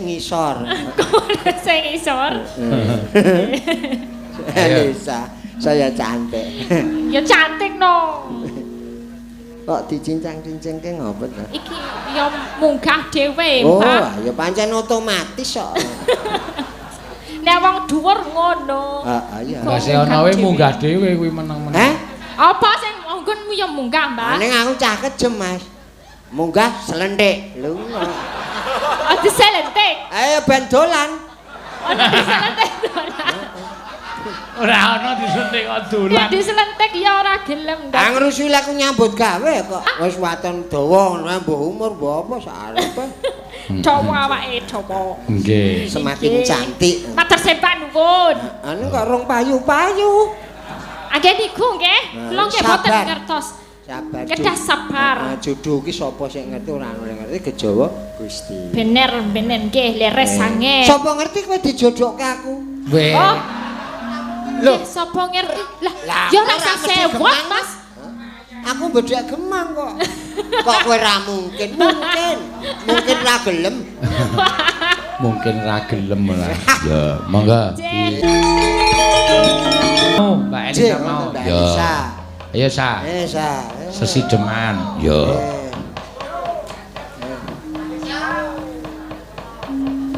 Ngisor. Sing ngisor. Elisa, saya cantik. Ya cantik no. Kok dicincang-cincingke ngopo to? Iki ya munggah dhewe, Oh, Pak. ya pancen otomatis kok. Nek wong dhuwur ngono. Heeh, iya. Mbak Seono we munggah dhewe kuwi meneng-meneng. Heh? Apa sing nggonmu ya munggah, Mbak? Ning aku cah kejem, Mas. Munggah selentik. Lho. Oh, diselentik. Ayo ben dolan. Oh, diselentik dolan. Ora ana disentik kok dolan. Nek diselentik ya ora gelem, Mbak. Ah ngrusuhi aku nyambut gawe kok. Wis waton dawa ngono mbuh umur mbuh apa sarepe. Dawa awake dawa. Nggih. Semakin Nggih. cantik. Matur sembah nuwun. Anu kok rong payu-payu. Angge niku nggih, kula nggih boten Sabar. ngertos. Sabar. Kedah sabar. Ah, jodoh ki sapa sing ngerti ora ono sing ngerti kejawa Gusti. Bener bener nggih leres sanget. Sapa ngerti kowe dijodohke aku? Weh. Oh. Lho. Nggih, sapa ngerti? Lah, Lah, ya ora ora mesti sewot, gemang. Mas. Aku bedhek gemang kok. Kok kowe ra mungkin? Mungkin. Mungkin ra gelem. Mungkin ra gelem lah. Ya, monggo. Cek. Oh, Mbak Elisa Cek, mau. Mbak Ya. Elisa. Ayo Sa. Sa. Sesideman. Ya.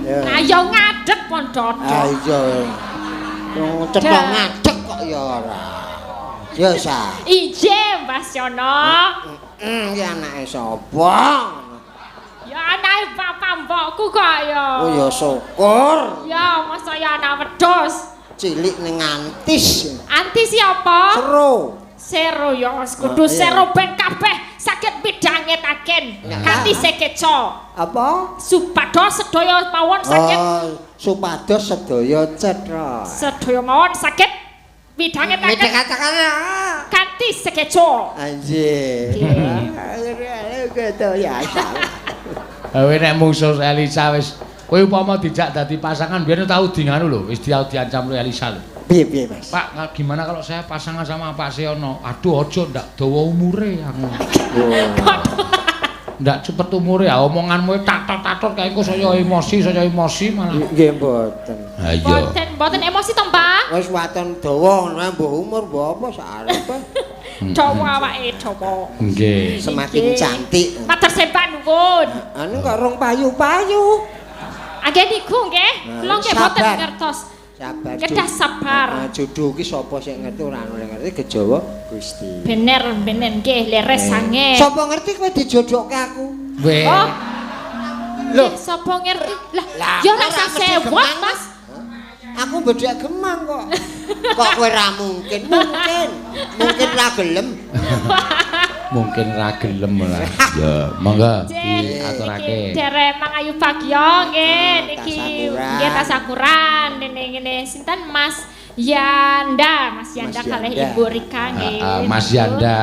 Ya. Ayo ngadeg pon dodok. Ayo. Wong cetha ngadeg kok ya ora. Ya Sa. Ije Mbah Yono. Iki anake sapa? Ya anake bapak mbokku kok ya. Oh ya syukur. Ya masa ya anak wedhus. Cilik ning antis. Anti siapa? Seru. Sero ya kudu Oh, iya. sero ben kabeh saged midhangetaken Ya. kanthi sekeca. Apa? Supados sedaya mawon saged Oh, supados sedaya cetha. sedaya mawon saged midhangetaken Midhangetaken. kanthi sekeca. Anjir. Gitu ya. Kowe nek musuh Elisa wis kowe upama dijak dadi pasangan biyen tau di nganu lho, wis diancam lho Elisa lho. Piye piye, Mas? Pak, gimana kalau saya pasangan sama Pak Seono? Aduh, ojo ndak dawa umure aku. Ndak cepet umure ya omonganmu tatot-tatot kae engko saya emosi malah. Nggih mboten. Ha iya. Boten boten emosi to, Mbak? Wis waton dawa ngono mbuh umur mbuh apa sarepe. Dawa awake dawa. Nggih. Semakin Nggih. cantik. Matur sembah nuwun. Anu kok rong payu-payu. Angge niku nggih, kula nggih boten Sabar. ngertos. Sabar. Kedah sabar. Ah, jodoh ki sapa sing ngerti ora ono sing ngerti kejawa Gusti. Bener bener nggih leres sanget. Sapa ngerti kowe dijodohke aku? Weh. Oh. Lho. Nggih, sapa ngerti? Lah, Lah, ya ora ora mesti sewot, gemang. Mas. Aku bedhek gemang kok. Kok kowe ra mungkin? Mungkin. Mungkin ra gelem. Mungkin ra gelem lah. Ya, monggo diaturake. Derek Mangayu Bagyo nggih niki Tasakuran. nggih tasakuran ngene ngene sinten Mas Yanda, Mas Yanda Mas kalih Yanda. Ibu Rika nggih. Heeh, Mas Yanda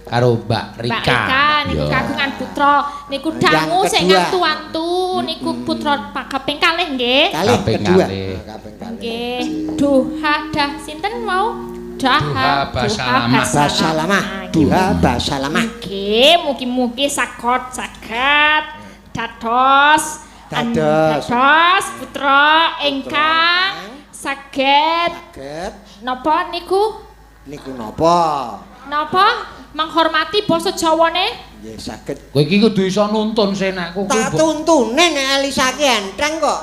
karo Mbak Rika. Mbak Rika niku Ya. kagungan putra niku Yang dangu sing kedua. ngantu-antu niku putra kaping kalih nggih. Kalih Kaping kedua. kalih. Kaping kalih. Nggih, duha dah sinten mau? Daha Duha Basalamah. Basalamah, duha basalamah. Nggih, mugi-mugi saged saged dados Dados. dados putra ingkang saged Saged napa niku? niku napa? Napa menghormati basa Jawane? Nggih saged. Kowe iki kudu iso nuntun senakku Tak tuntune nek Elisa ki enteng kok.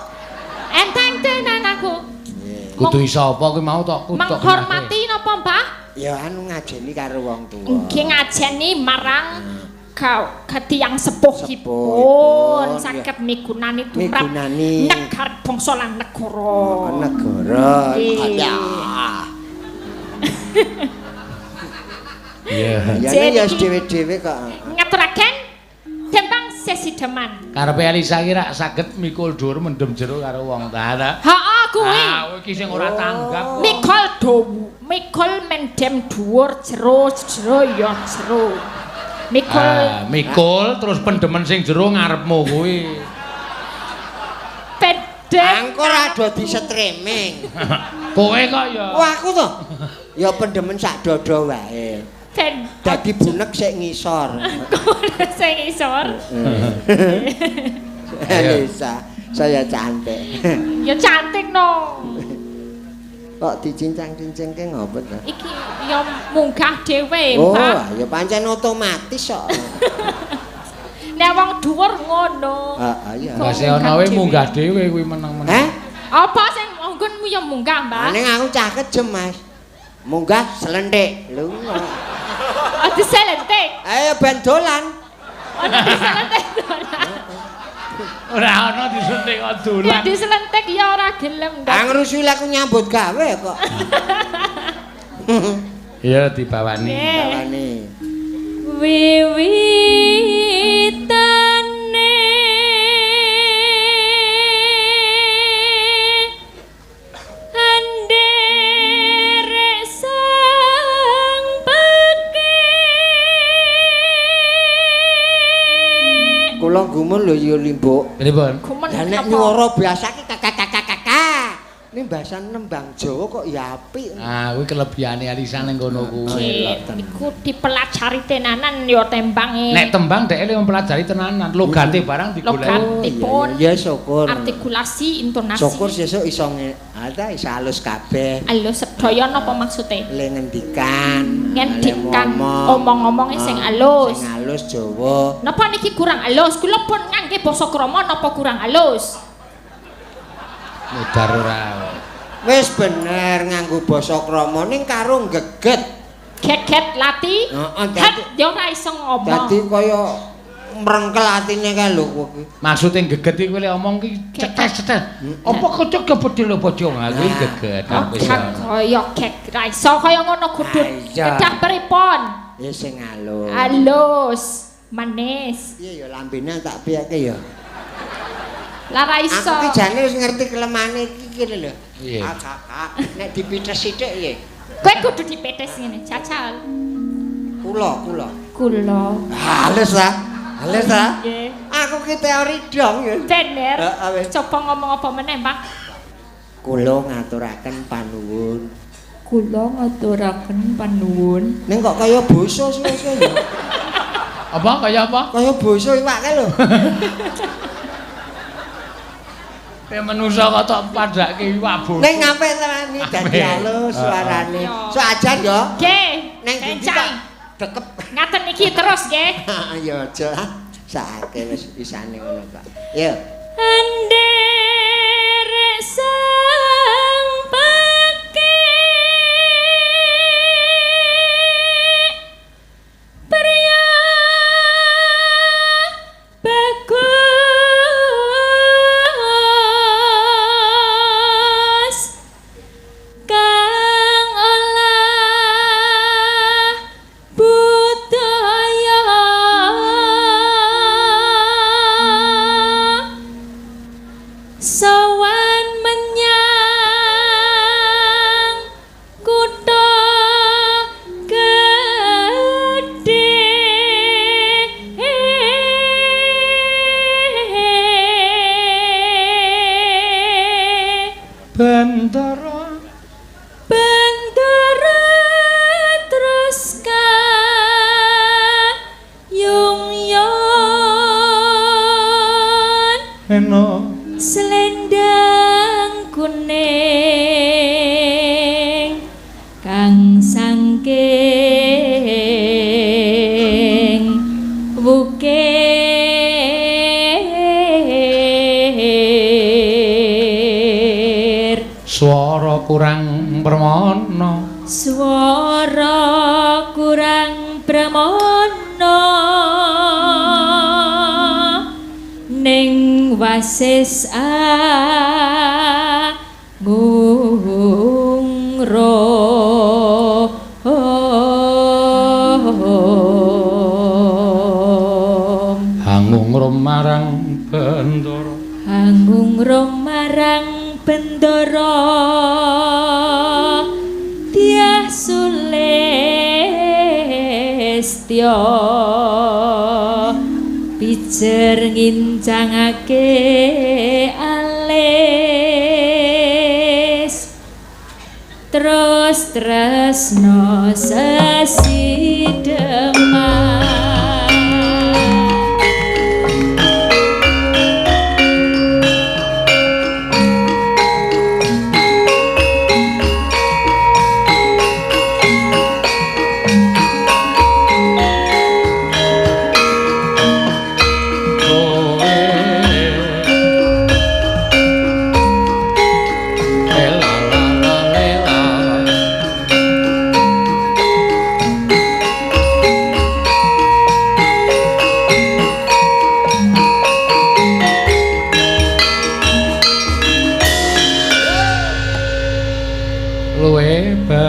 Enteng tenan aku. Kudu iso apa kuwi mau tok kudu tok Menghormati napa, Mbah? Ya anu ngajeni karo wong tuwa. Nggih ngajeni marang tiyang Sepuhipun, sepuhipun saged migunani tumrap Migunani. negar bangsa lan negara. Oh, negara. Nggih. Ya. Iya. Ya Jadi- ya dhewe-dhewe kok. Ngaturaken tembang sesideman. Karepe Elisa ki rak saged mikul dhuwur mendem jero karo wong ta ta. Heeh kuwi. Ah, kowe iki sing ora tanggap. Mikol dowu, mikol mendem dhuwur jero jero ya jero. Mikol Ah, mikul terus pendemen sing jero ngarepmu kuwi. pendem. Angko ora do di streaming. Kowe kok ya. Wah aku to. Ya pendemen sak dodo wae. Ben Dadi bunek sik ngisor. sing isor. Elisa, Saya cantik. Ya cantik no. Kok dicincang-cincingke ngopo to? Iki ya munggah dhewe, Oh, Pak. ya pancen otomatis kok. Nek wong dhuwur ngono. Heeh, iya. Lah sing ana wae munggah dhewe kuwi meneng-meneng. Heh? Apa sing nggonmu ya munggah, Mbak? Ning aku cah kejem, Mas. Munggah selentik. Lunga. Oh, diselentik. Ayo ben dolan. Oh, diselentik dolan. Ora ana disentik kok dolan. Ya diselentik ya ora gelem, Mbak. Ah ngrusuhi aku nyambut gawe kok. Iya dibawani. Nggih. Bawani. Wiwitane anderek sang pekik. Kula gumun lho ya Limbuk. Pripun? Gumun Lah nek apa? nyuara biasa ki kakak. Ini bahasan nembang Jawa kok ya apik. Ah, kuwi kelebihane Elisa ning kono kuwi. Iku dipelajari tenanan ya tembange. Nek tembang dhek le mempelajari tenanan, logate barang digoleki. Logatipun. Iya, iya, syukur. Artikulasi, intonasi. Syukur sesuk iso ata iso alus kabeh. Alus sedaya napa maksude? Le ngendikan, Ngendikan, le ngomong. omong-omonge sing alus. Sing alus Jawa. Napa niki kurang alus? Kula pun ngangge basa krama napa kurang alus? Mudar ora. Wis bener nganggo basa krama ning karo geget. Geget lati. Heeh, Het ya ora iso ngomong. Dadi kaya mrengkel atine kae lho kowe iki. Maksude geget iki kowe le omong ki cetes-cetes. Apa kocok kepedhil bojo kuwi geget. Oh, kaya gek ra iso kaya ngono kudu. Kedah pripun? Ya sing alus. Alus, manis. Piye ya lambene tak piyeke ya. Lah ra iso. Aku ki jane wis ngerti kelemane iki kene lho. Iya. Nek dipites sithik piye? Kowe kudu dipites ngene, jajal. Kula, kula. Kula. Halus ta? Halus ta? Nggih. Aku ki teori dong ya. Bener. Heeh, wis. Coba ngomong apa meneh, Pak? Kula ngaturaken panuwun. Kula ngaturaken panuwun. Ning kok kaya basa suwe-suwe ya. Apa kaya apa? Kaya basa iwak kae lho. Nek manusa kok tok padhake iwak basa. Ning apik tenan iki dadi halus suarane. Sok ajar ya. Nggih. Neng ndi kok dekep. Ngaten iki terus nggih. Ya aja. Sakake wis isane ngono kok. Ya. Anderek sang pekik pria bagus kang olah budaya sowan menyang kutha gedhe. Bentara Bendara terus kayung yon eno selendang kuning kang sangking wukir swara kurang permana. Swara kurang pramana ning wasis agung rom Hangung rom marang Bendara. Hangung rom marang Bendara Dyah Sulistya pijer ngincangake alis terus tresno sesideman.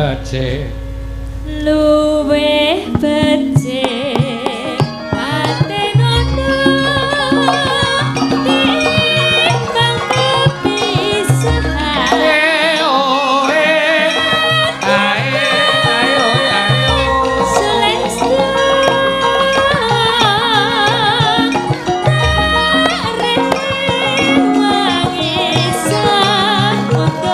becik. Luwih becik patenono timbang pepisahan. Eh oh eh ae ayo ayo. Selesai rewangi samukono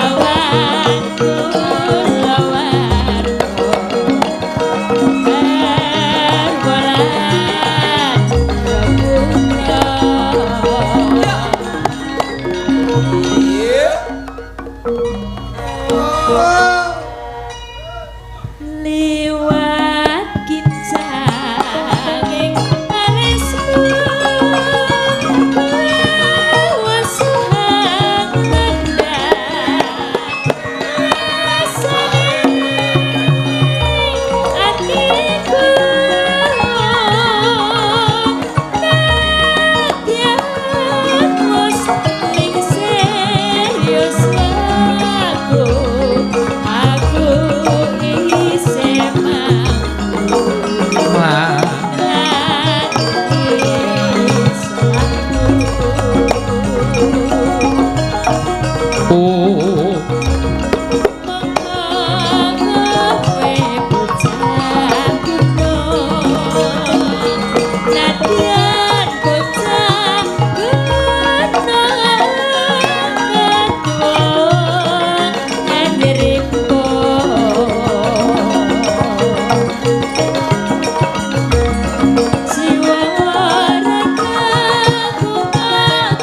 awan kulawarga berbolan rebuka. Liwat kincanging alismu wasuhang mendak rasane atiku nadyan wis lingsir yuswaku aku isih mampu Wah. lan isih aku. Oh. Monggo kowe bocah gunung, nadyan bocah gunung ketuwa niripun. Jiwa warga ku kurang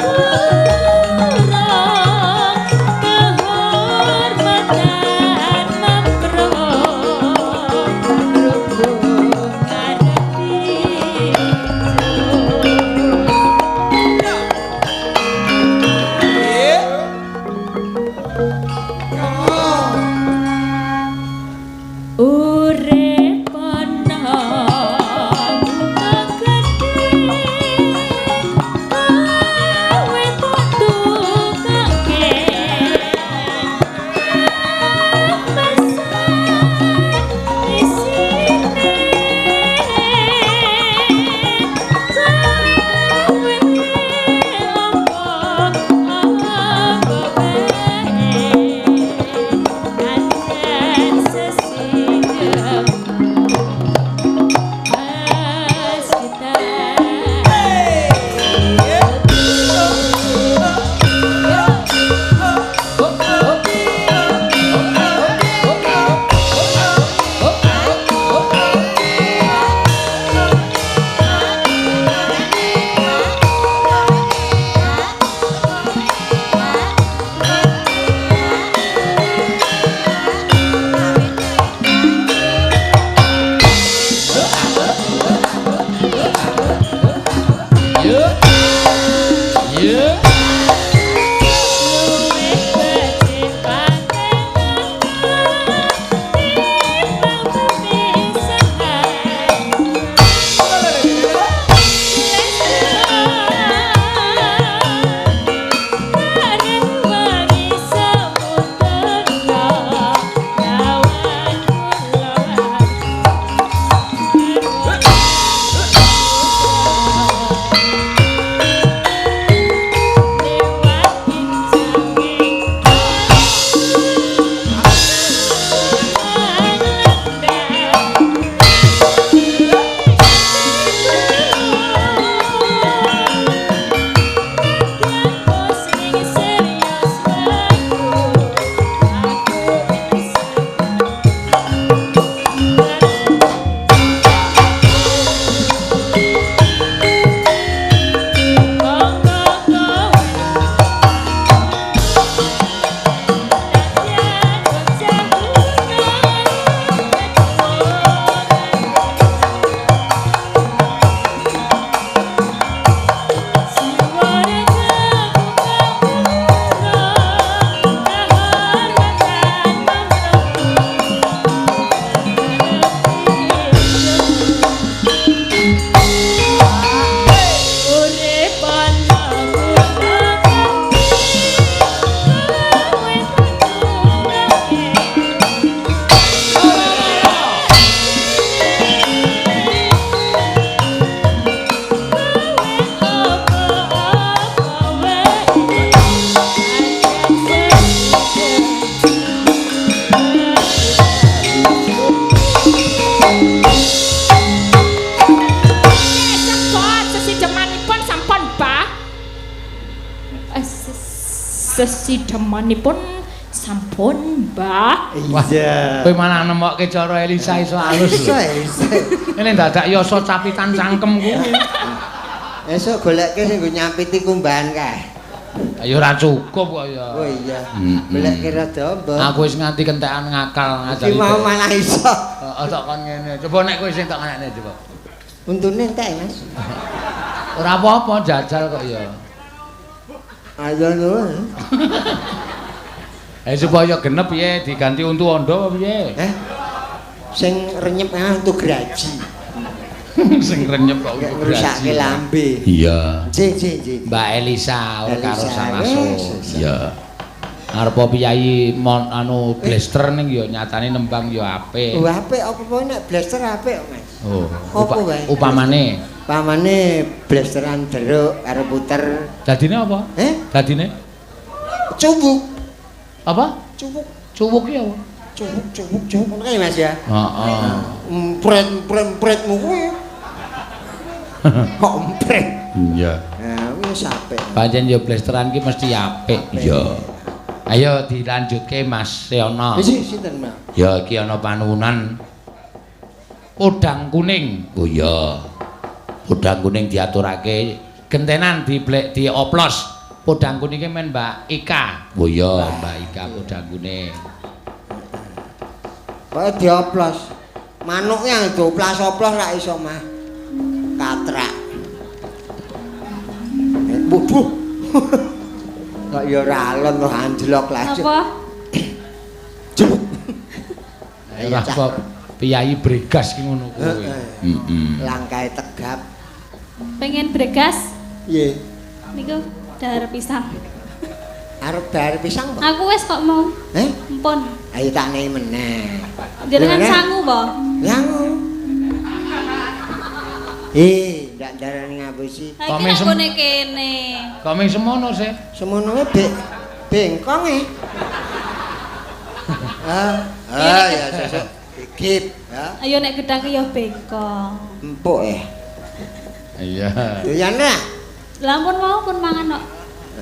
Sesidemanipun sampun, Mbah. Iya. Kowe malah nemokke cara Elisa iso halus Iso, lho. iso. Ini dadak yasa capitan cangkem kuwi. Esuk golekke sing nggo nyampiti kumbahan kae. Ya ora cukup kok ya. Oh iya. Mm-mm. Golekke rada mbah. Aku wis nganti kentekan ngakal ngajari. Iki mau malah iso. Heeh, tak kon ngene. Coba nek kowe sing tak ngenekne coba. Untune entek, Mas. Ora apa-apa jajal kok ya. Ayo nuwun. Eh supaya genep piye diganti untu ondo apa piye? Eh. Sing renyep untu graji. Sing renyep kok untu ngrusake graji. Lambe. Iya. Nggih, nggih, nggih. Mbak Elisa ora karo Salaso. Iya. Arep piyayi mon anu blaster ning ya nyatane nembang ya apik. Oh, apik apa-apa nek blaster apik kok, Mas. Oh, Apa wae? Upamane Pamane blasteran jeruk karo puter. Dadine apa? Eh? Dadine Cuwuk. apa? Cuwuk, Cuwuk ki apa? Cuwuk, cuwuk, cuwuk ngono kae Mas ya. Heeh. Empret, empret, empretmu kuwi. Kok empret? Iya. Nah, wis apik. Pancen ya blasteran ki mesti apik. Iya. Ayo dilanjutke Mas Seono. Wis sinten, Mas? Ya iki ana panuwunan podang kuning. Oh iya. Podang kuning diaturake gentenan diblek dioplos. Podang kuning ki men Mbak Ika. Oh iya, Mbak Ika podang kuning. Pokoke dioplos. Manuk yang dioplos-oplos ra iso mah. Katrak. Waduh. Kok ya ora alon kok anjlok lah. Apa? Jebuk. Ora kok piyayi bregas ki ngono kuwi. Heeh. Heeh. Langkahe tegap. Pengen bregas? Piye? Niku dahar pisang. Arep dahar pisang apa? Aku wis kok mau. Eh? Empun. Ayo tak nei meneh. Jenengan sangu apa? Sangu. Eh, ndak darani ngapusi. Ha iki nang gone kene. Kok ming semono sih? Semono e bengkong e. Ah, ah ya sesuk gigit ya. Ayo nek gedang ki ya bengkong. Empuk e. Iya. Doyan ra? Lah ampun mau pun mangan kok.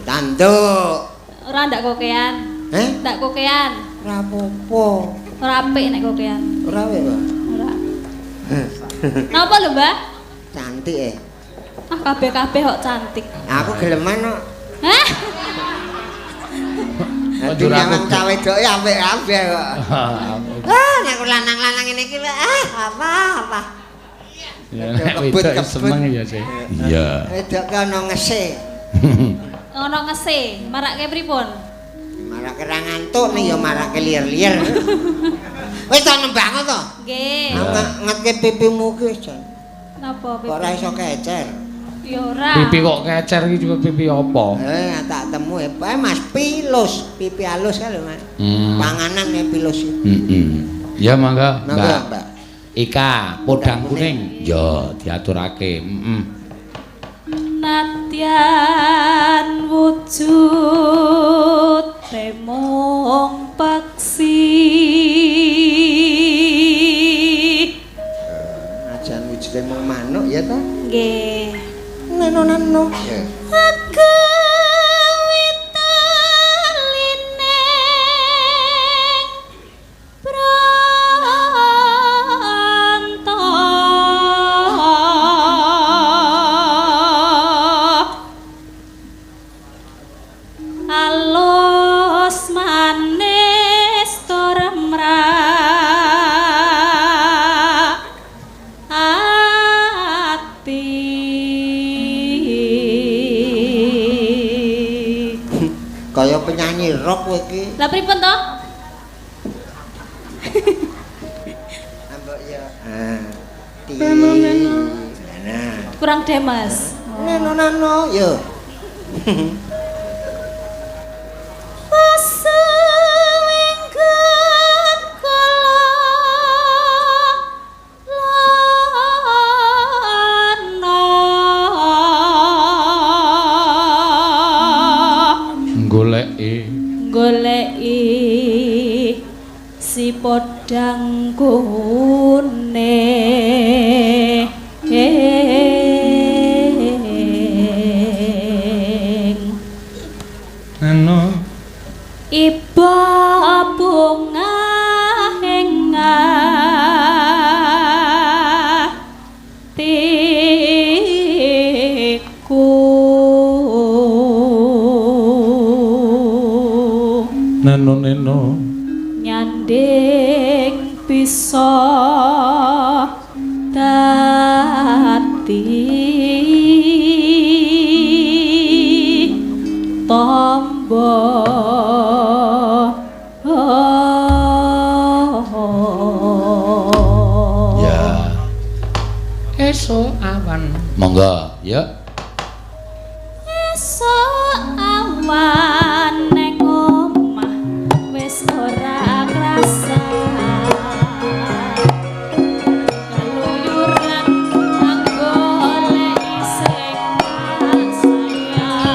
Tanduk. Ora ndak kokean. Eh? Ndak kokean. Ora apa-apa. Ora apik nek kokean. Ora apik, Pak. Ora. Napa lho, Mbah? Cantik e. Ah, kabeh-kabeh kok cantik. Aku geleman kok. Hah? Dadi nyawang cah wedoke apik kabeh kok. Ah, nek lanang-lanang ngene iki ah apa-apa. Ya nek wedok seneng ya sih. Iya. Wedok ki ana ngese. Ana ngese, marake pripun? Marake ra ngantuk ning ya marake liar-liar. Wis to nembang to? Nggih. Ngetke pipimu ki wis jan. Napa pipi? Kok ora iso kecer? Ya ora. Pipi kok kecer iki juga pipi apa? Eh, tak temu eh Mas pilus, pipi halus kae lho Mas. Panganan e pilus. Heeh. Ya mangga, Mangga, Mbak. Ika, podang kuning. Ya, diaturake. Heeh. Nadyan wujud temong paksi. Ajan wujude mung manuk ya ta? Nggih. Neno neno. Kaya penyanyi rock kowe iki. Lah pripun to? Ambok ya. Ah. Nah. Kurang demes. Neno nano yo. Goleki si podang kuning. Neno Iba bunga ing atiku. Neno neno nyanding bisa dadi tombo. Ya. Esuk awan. Monggo, yuk. Esuk awan neng omah wis ora krasa. Keluyuran goleki sing tak sayang.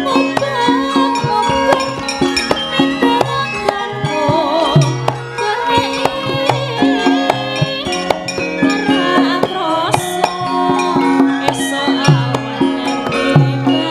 Mubeng-mubeng miteranganmu goleki ora krasa. Esuk awan nganti bengi.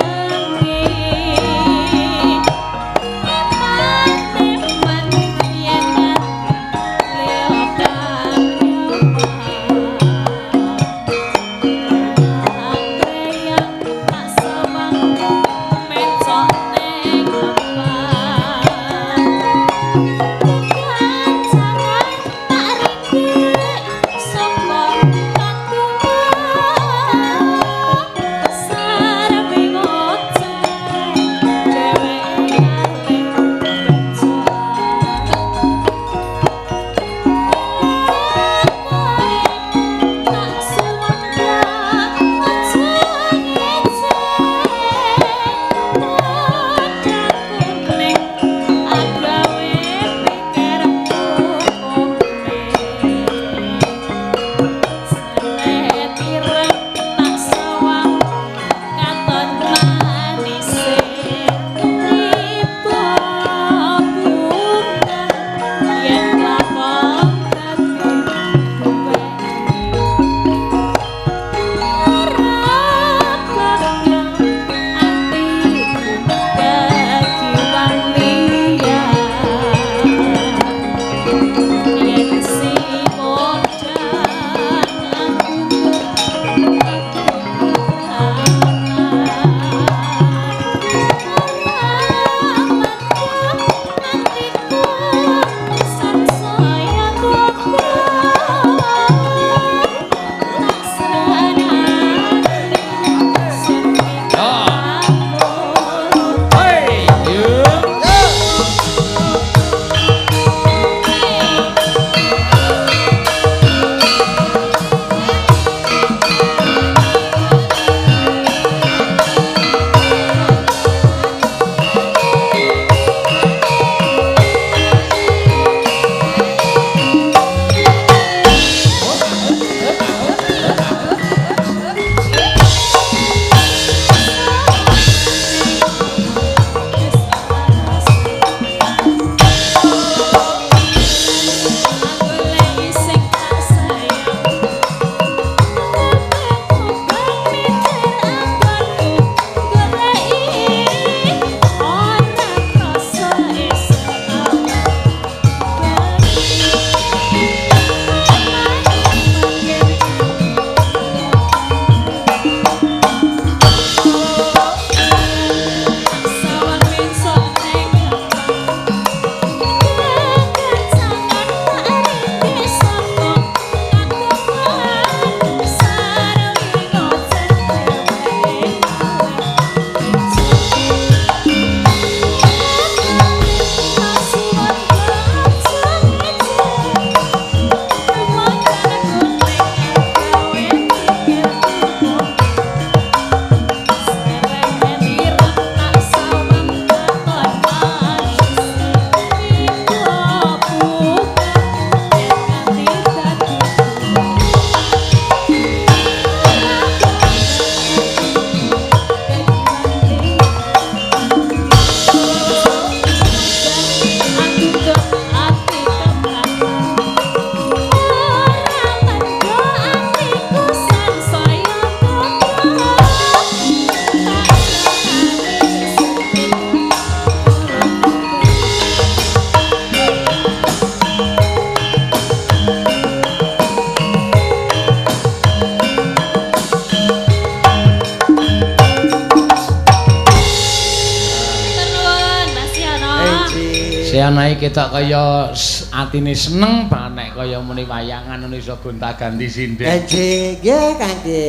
Kaya ketok kaya atine seneng banget nek kaya muni wayangan ngono iso gonta-ganti sinden. Nggih, nggih kangge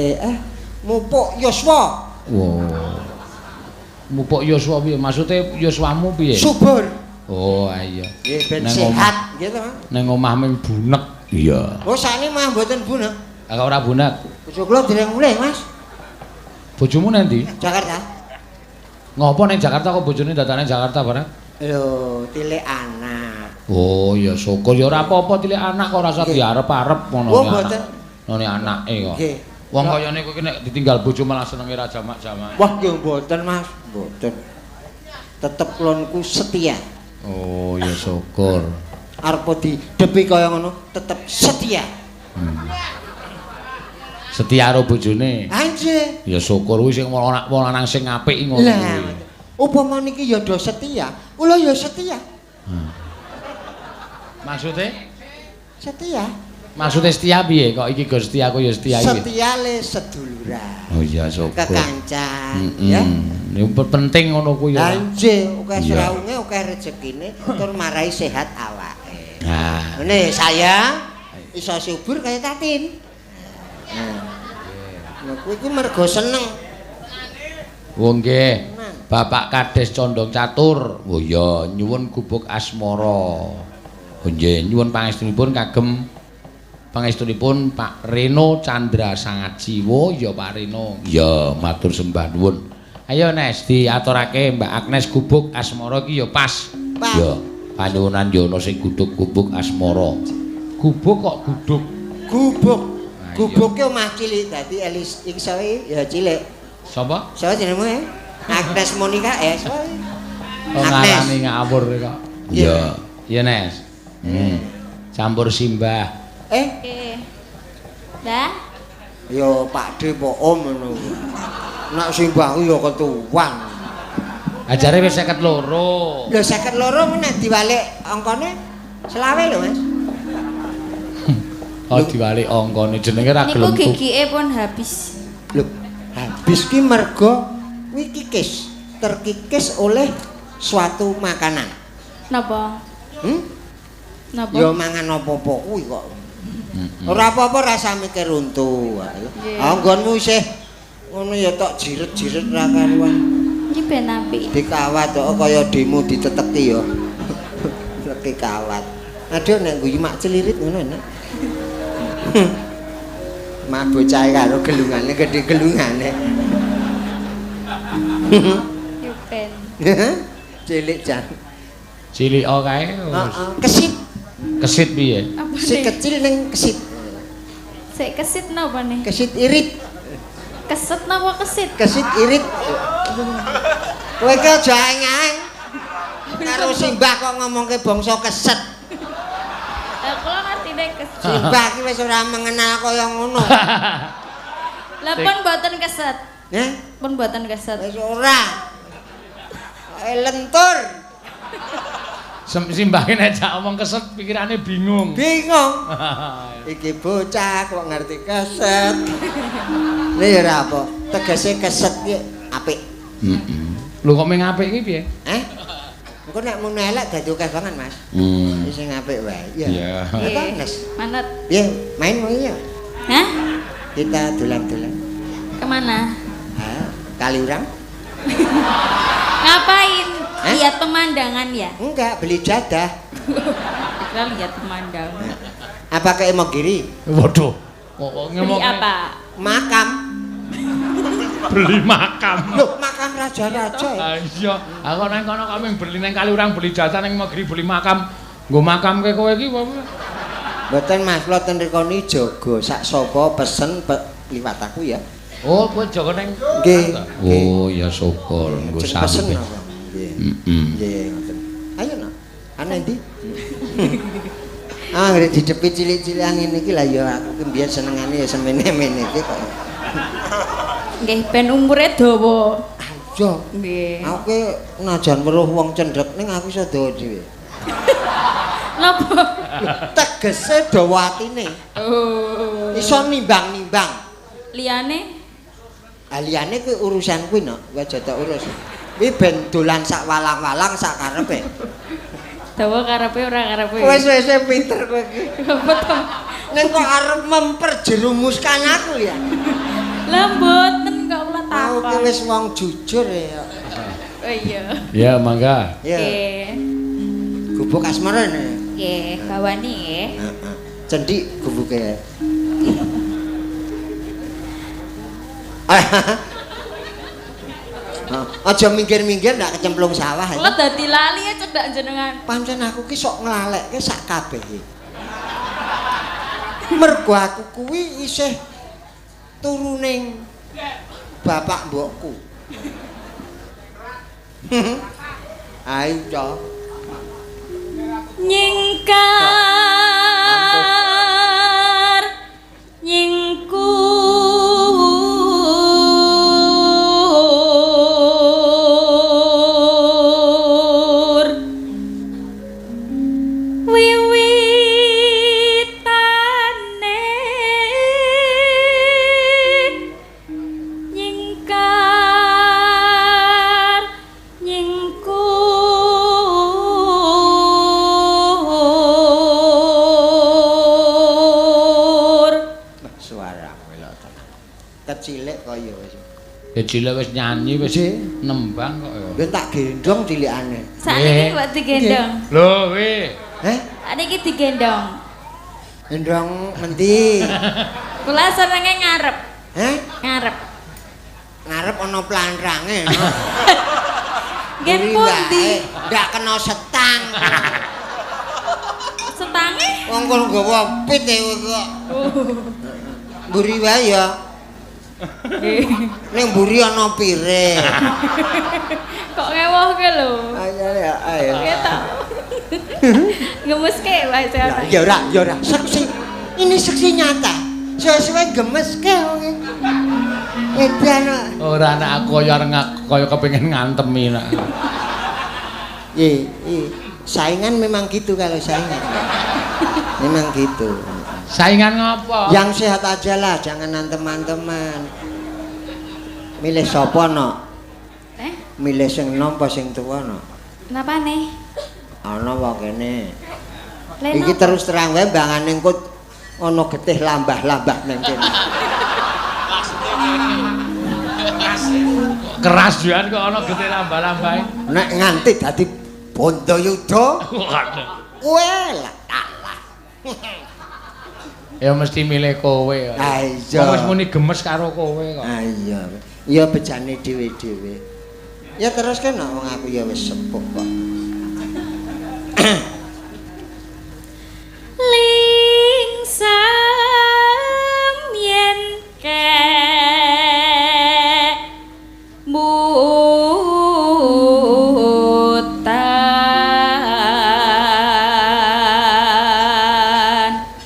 mupuk yuswa. Wow. Mupuk yuswa piye? Maksude yuswamu piye? Subur. Oh, iya. Nggih ben sehat nggih to. Nang omah ming bunek. Iya. Oh, sakniki mah mboten bunek. Lah kok ora bunek? Bojo kula dereng mulih, Mas. Bojomu nang ndi? Jakarta. Ngopo nang Jakarta kok bojone datane Jakarta barang? Lho, tilik anak. Oh, ya syukur ya ora apa-apa tilik anak kok ora usah diarep-arep ngono. Oh, mboten. Ngene anake kok. Nggih. Wong kayane kowe iki nek ditinggal bojo malah senenge ra jamak-jamak. Wah, nggih mboten, Mas. Mboten. Tetep kula niku setia. Oh, ya syukur. Arep didepi kaya ngono, tetep setia. Setia karo bojone. Ha nggih. Ya syukur kuwi sing wong lanang sing apik ngono kuwi. Upama niki ya do setia, kula ya setia. Maksude? Setia. Maksude setia piye? Kok iki go setia aku ya setia iki. Setia le seduluran. Oh iya syukur. Kekancan, ya. Niku penting ngono kuwi ya. Lah nggih, akeh srawunge, akeh rezekine, tur marai sehat awake. Nah, ngene saya iso subur kaya Tatin. Nah. Lha kuwi iki mergo seneng. Oh nggih. Bapak Kades Condong Catur. Oh iya, nyuwun gubuk asmara. Oh nggih, nyuwun pangestunipun kagem pangestunipun Pak Reno Chandra Sangaji. Oh iya Pak Reno. Iya, matur sembah nuwun. Ayo Nes diaturake Mbak Agnes gubuk asmara iki ya pas. Ya, panyuwunan ya ana sing guduk gubuk asmara. Gubuk kok guduk? Gubuk. Gubuke omah cilik dadi Elis iki sawe ya cilik. Sapa? Sapa jenengmu? Agnes Monica S. Oh, ngarani ngawur kok. Iya. Iya, Nes. Campur simbah. Mbah. Ya Pak D po Om ngono. Nek simbah ku ya ketuwan. Ajare wis 52. Lho 52 nek diwalik angkane 25 lho, Mas. Oh diwalik angkane jenenge ra gelem. Niku gigike pun habis. Lho, habis ki mergo kuwi kikis, terkikis oleh suatu makanan. Napa? Napa? Ya mangan apa-apa kuwi kok. Ora apa-apa rasa mikir untu. Ah nggonmu isih ngono ya tok jiret-jiret ra karuan. Iki ben apik. Dikawat kok kaya demo diteteki ya. Teteki kawat. Aduh nek guyu mak celirit ngono enak. Mak bocah karo gelungane gedhe gelungane. Yo ben. Cilik jan. Cilik kae. Heeh, kesit. Kesit piye? Sik kecil ning kesit. Sik kesit napa nih? Kesit irit. Keset napa kesit? Kesit irit. Kowe ki aja aeng-aeng. Karo simbah kok ngomongke bangsa keset. Lah kula ngertine kesit. Simbah ki wis ora mengenal kaya ngono. Lah pun mboten keset. Nggih? Pun mboten keset. Wis ora. Lentur. Simbahe nek jak omong keset pikirane bingung. Bingung. Iki bocah kok ngerti keset. Lha ya ora apa. Tegese keset ki apik. Heeh. Lho kok mung apik ki piye? Heh? Engko nek muni elek dadi akeh banget, Mas. Wis sing apik wae. Iya. Iya. Nes. Manut. Piye? Main mau iya? Hah? Kita dolan-dolan. Kemana? Hah? Kaliurang. Ngapain? Hah? Lihat pemandangan ya? Enggak, beli jadah. Kita lihat pemandangan. Apa ke Imogiri? Waduh. Kok Beli apa? Makam. Beli makam. Loh, makam raja-raja. Ah iya, aku nang kono kok mung beli nang Kaliurang beli jasa nang Imogiri beli makam. Nggo makamke kowe iki apa? Mboten Mas, kula ten riko niki jaga sak sapa pesen liwat aku ya. Oh, kowe jaga nang Nggih. Oh, ya syukur nggo pesen sampe. apa? Nggih. Heeh. Nggih, ngoten. Ayo nak. Ana endi? Ah, ngene didepi cilik-cilikan ngene iki lah ya aku ki mbiyen senengane ya semene-mene iki kok. Nggih, ben umure dawa. Aja. Nggih. Aku ki najan weruh wong cendhek ning aku iso dawa dhewe. Napa? Tegese dawa atine. Oh. Iso nimbang-nimbang. Liyane? Ah liyane kuwi urusan kuwi no, kowe aja tak urus. Kuwi ben dolan sak walang-walang sak karepe. Dawa karepe ora karepe. Wis wis pinter kowe iki. Apa to? Ning kok arep memperjerumuskan aku ya? Lah mboten kok kula Aku ki takon. wis wong jujur ya. Oh iya. Ya, mangga. Ya. Nggih. Gubuk asmara ne. Nggih, bawani nggih. Heeh. Cendik gubuke. Aja minggir-minggir ndak kecemplung sawah. Kula dadi lali ya cedhak jenengan. Pancen aku ki sok nglalekke sak kabehe. Mergo aku kuwi isih turuning bapak mbokku. Ayo to. Nyingkar nyingkur wiwitane nyingkar nyingkur. Suaramu lho tenan. Kecilik kaya wis. Ya cilik wis nyanyi wis nembang kok ya. Ben tak gendong cilikane. Sakniki kok digendong. Lho, wi. Heh? Sakniki digendong. Gendong ngendi? Kula senenge ngarep. Heh? Ngarep. Ngarep ana plantrange. Nggih pundi? Ndak kena setang. Setange? Wong kono nggawa pit e kok. Mburi wae ya. Ning mburi ana piring. Kok ngewohke lho. Ayo ya, ayo. Ketok. Gemeske wae saya. Ya ora, ya ora. Saksi. Ini saksi nyata. Suwe-suwe gemeske wong iki. Edan kok. Ora anak aku kaya kaya kepengin ngantemi nak. Iya, iya. Saingan memang gitu kalau saingan. Memang gitu. Saingan ngopo? Yang sehat aja lah, jangan antem-anteman. Milih sapa no? Eh? Milih sing nom apa sing tuwa no? Napane? Ana wae kene. Leno. Iki terus terang wae mbangane engko ana getih lambah-lambah nang kene. Keras juan kok ana getih lambah-lambahe. Nek nganti dadi Bondayuda, kowe lah kalah. Ya mesti milih kowe kok. Ah iya. Wong wis muni gemes karo kowe kok. Ah iya. Ya bejane dhewe-dhewe. Ya terus kan wong aku ya wis sepuh kok. Lingsem yen ke mutan.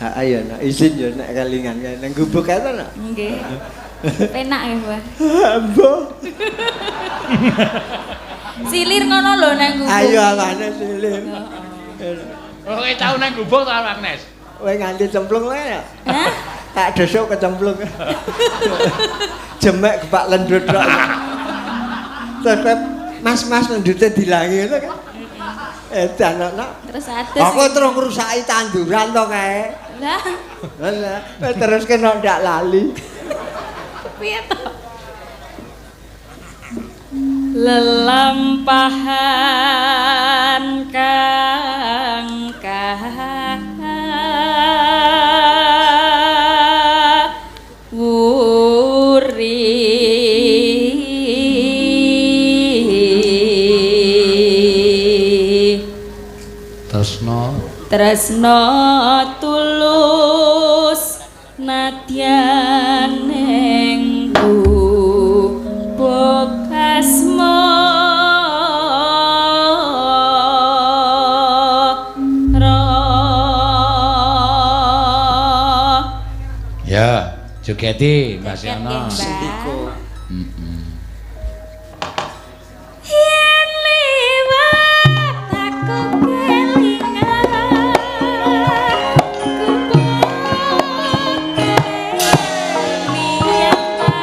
Ha ayo nak izin ya nek kelingan nang gubuk kae to nak. Nggih. Penak nggih, Mbah. Ambo. Silir ngono lho nang gubuk. Ayo awane silir. Oh, kowe tau nang gubuk ta Agnes? Kowe nganti cemplung kowe ya? Hah? Tak desuk kecemplung. Jemek gepak lendut tok. Terus mas-mas lendute dilangi ngono kan. Edan kok. Terus adus. Aku terus ngrusaki tanduran to kae. Lah, Lah, terus kena ndak lali. piye to? Lelampahan kang kawuri Tresno tresno tulus nadyan ing gubuk asmara. Ya, jogeti Mbak Joget Siana. nggih, Mbak. Sendiko. Yen liwat aku kelingan gubuk niat tak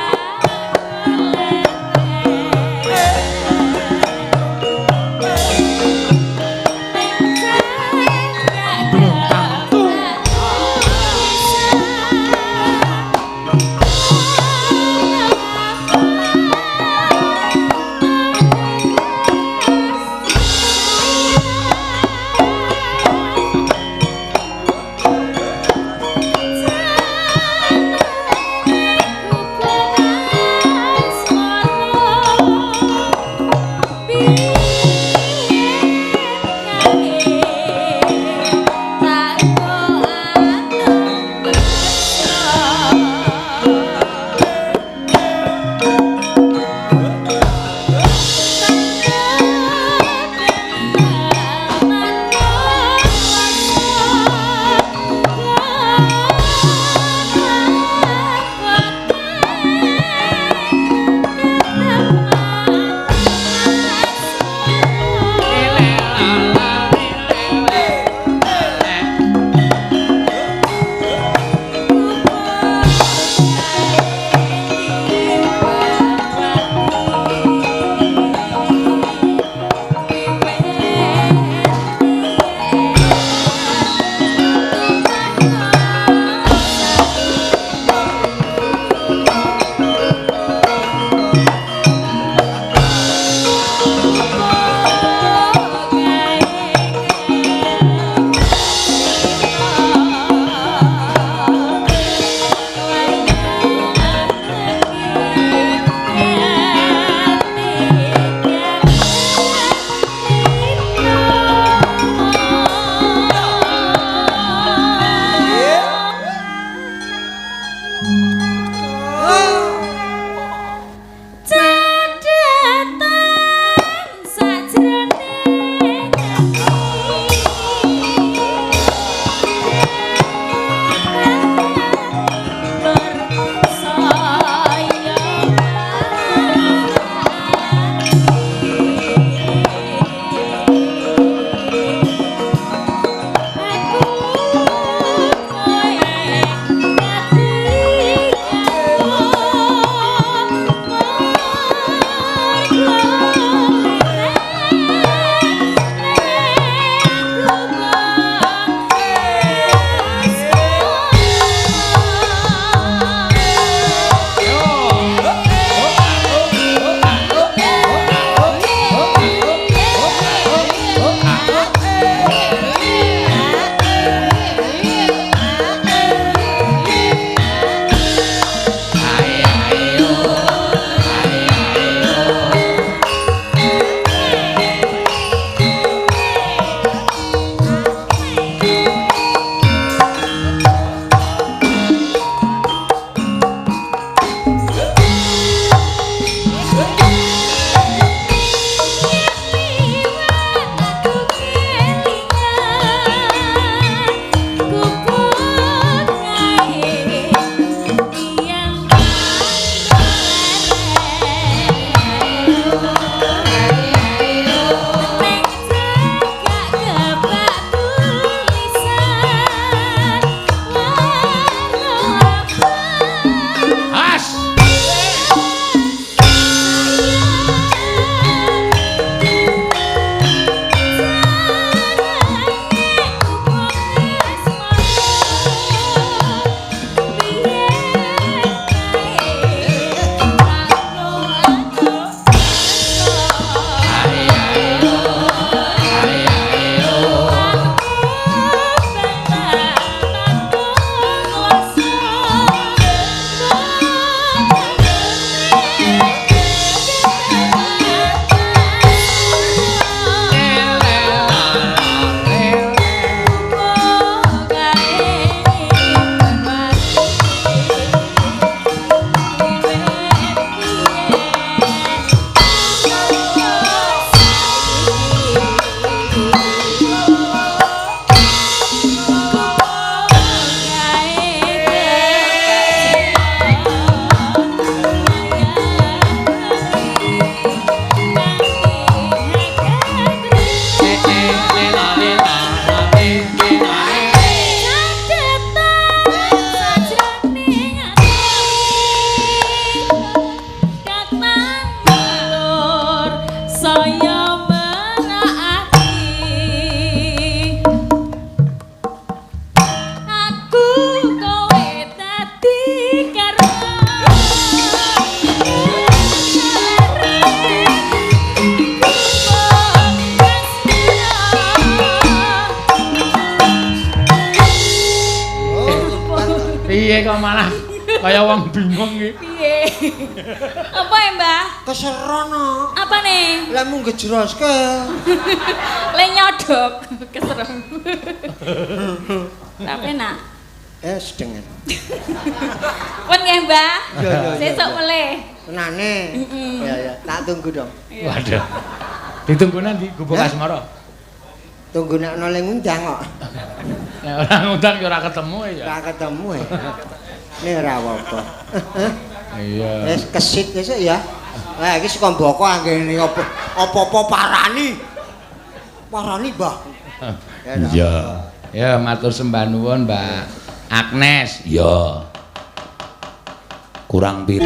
Kaya wong bingung iki. Piye? Apa ya, Mbah? Keserono. Apa nih? Lah mung gejroske. Le nyodok keserem. Tapi nak. Sedengan. Pun nggih, Mbah. Iya, iya, iya, Sesuk iya. mulih. Tenane. Ya ya, tak tunggu dong. Waduh. Ditunggu nanti Gubuk Hah? Asmara. Tunggu nek ana sing ngundang kok. Nek ora ngundang ya ora ketemu ya. Ora ketemu ya. Ini ora apa-apa. Iya. Wis kesit besok ya. Lah iki saka mboko anggene apa apa-apa parani. Parani, Mbah. Ya, ora Iya. Ya matur sembah nuwun Mbak Agnes. Iya. Kurang pir.